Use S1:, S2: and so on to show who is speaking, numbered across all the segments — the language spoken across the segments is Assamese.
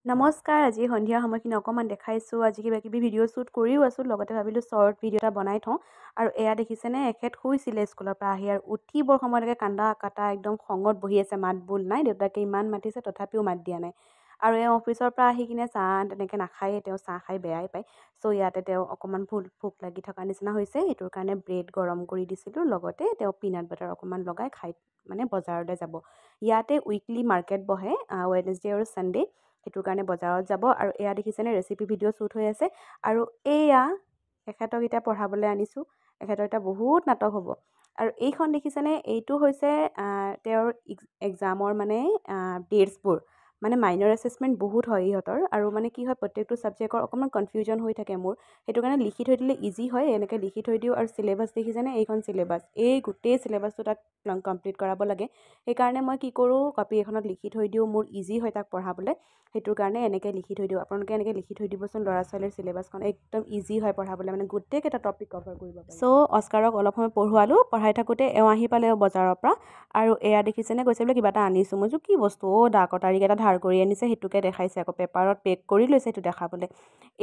S1: নমস্কাৰ, আজি সন্ধিয়া সময়খিনি অকণমান দেখাইছোঁ। আজি কিবা কিবি ভিডিঅ' শ্বুট কৰিও আছোঁ, লগতে ভাবিলোঁ শ্বৰ্ট ভিডিঅ' এটা বনাই থওঁ। আৰু এয়া দেখিছেনে, এখেত শুইছিলে স্কুলৰ পৰা আহি আৰু উঠি বৰ সময়লৈকে কান্দা কাটা একদম খঙত বহি আছে, মাত বোল নাই। দেউতাকে ইমান মাতিছে তথাপিও মাত দিয়া নাই। আৰু এওঁ অফিচৰ পৰা আহি কিনে চাহ তেনেকৈ নাখায়েই, তেওঁ চাহ খাই বেয়াই পায়। চ' ইয়াতে তেওঁ অকণমান ভোক লাগি থকা নিচিনা হৈছে, সেইটোৰ কাৰণে ব্ৰেড গৰম কৰি দিছিলোঁ, লগতে তেওঁ পিনাট বাটাৰ অকণমান লগাই খাই মানে বজাৰলৈ যাব। ইয়াতে উইকলি মাৰ্কেট বহে ৱেডনেছডে আৰু ছানডে', সেইটোৰ কাৰণে বজাৰত যাব। আৰু এয়া দেখিছেনে ৰেচিপি ভিডিঅ' শ্বুট হৈ আছে। আৰু এয়া এখেতক এতিয়া পঢ়াবলৈ আনিছোঁ, এখেতৰ এতিয়া বহুত নাটক হ'ব। আৰু এইখন দেখিছেনে, এইটো হৈছে তেওঁৰ এক্সামৰ মানে ডেটছবোৰ, মানে মাইনৰ এছেছমেণ্ট বহুত হয় ইহঁতৰ। আৰু মানে কি হয়, প্ৰত্যেকটো ছাবজেক্টৰ অকণমান কনফিউজন হৈ থাকে মোৰ, সেইটো কাৰণে লিখি থৈ দিলে ইজি হয়, এনেকৈ লিখি থৈ দিওঁ। আৰু চিলেবাছ দেখিছেনে, এইখন চিলেবাছ, এই গোটেই চিলেবাছটো তাক কমপ্লিট কৰাব লাগে। সেইকাৰণে মই কি কৰোঁ, কপি এখনত লিখি থৈ দিওঁ, মোৰ ইজি হয় তাক পঢ়াবলৈ, সেইটোৰ কাৰণে এনেকৈ লিখি থৈ দিওঁ। আপোনালোকে এনেকৈ লিখি থৈ দিবচোন, ল'ৰা ছোৱালীৰ চিলেবাছখন একদম ইজি হয় পঢ়াবলৈ, মানে গোটেইকেইটা টপিক কভাৰ কৰিব পাৰি। চ' অস্কাৰক অলপ সময় পঢ়ুৱালোঁ, পঢ়াই থাকোঁতে এওঁ আহি পালে বজাৰৰ পৰা। আৰু এয়া দেখিছেনে, কৈছে বোলে কিবা এটা আনিছোঁ। মই কৈছোঁ কি বস্তু, অ' দা কটাৰীকেইটা ধাৰ কৰি আনিছে, সেইটোকে দেখাইছে, আকৌ পেপাৰত পেক কৰি লৈছে সেইটো দেখাবলৈ।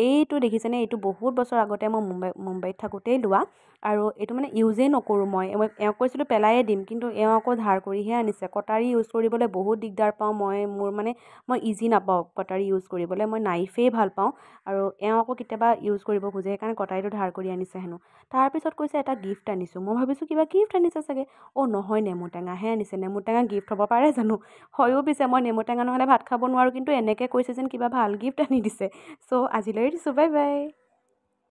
S1: এইটো দেখিছেনে, এইটো বহুত বছৰ আগতে মই মুম্বাইত থাকোঁতেই লোৱা, আৰু এইটো মানে ইউজেই নকৰোঁ মই। এওঁক কৈছিলোঁ পেলায়ে দিম, কিন্তু এওঁ আকৌ ধাৰ কৰিহে আনিছে। কটাৰী ইউজ কৰিবলৈ বহুত দিগদাৰ পাওঁ মই, মোৰ মানে মই ইজি নাপাওঁ কটাৰী ইউজ কৰিবলৈ, মই নাইফেই ভাল পাওঁ। আৰু এওঁ আকৌ কেতিয়াবা ইউজ কৰিব খোজে, সেইকাৰণে কটাৰীটো ধাৰ কৰি আনিছে হেনো। তাৰপিছত কৈছে এটা গিফ্ট আনিছোঁ, মই ভাবিছোঁ কিবা গিফ্ট আনিছে চাগে, অ' নহয় নেমু টেঙাহে আনিছে। নেমু টেঙা গিফ্ট হ'ব পাৰে জানো? হয়ো পিছে মই নেমু টেঙা নহ'লে ভাত খাব নোৱাৰোঁ, কিন্তু এনেকৈ কৈছে যেন কিবা ভাল গিফ্ট আনি দিছে। চ' আজিলৈ দিছোঁ, বাই বাই।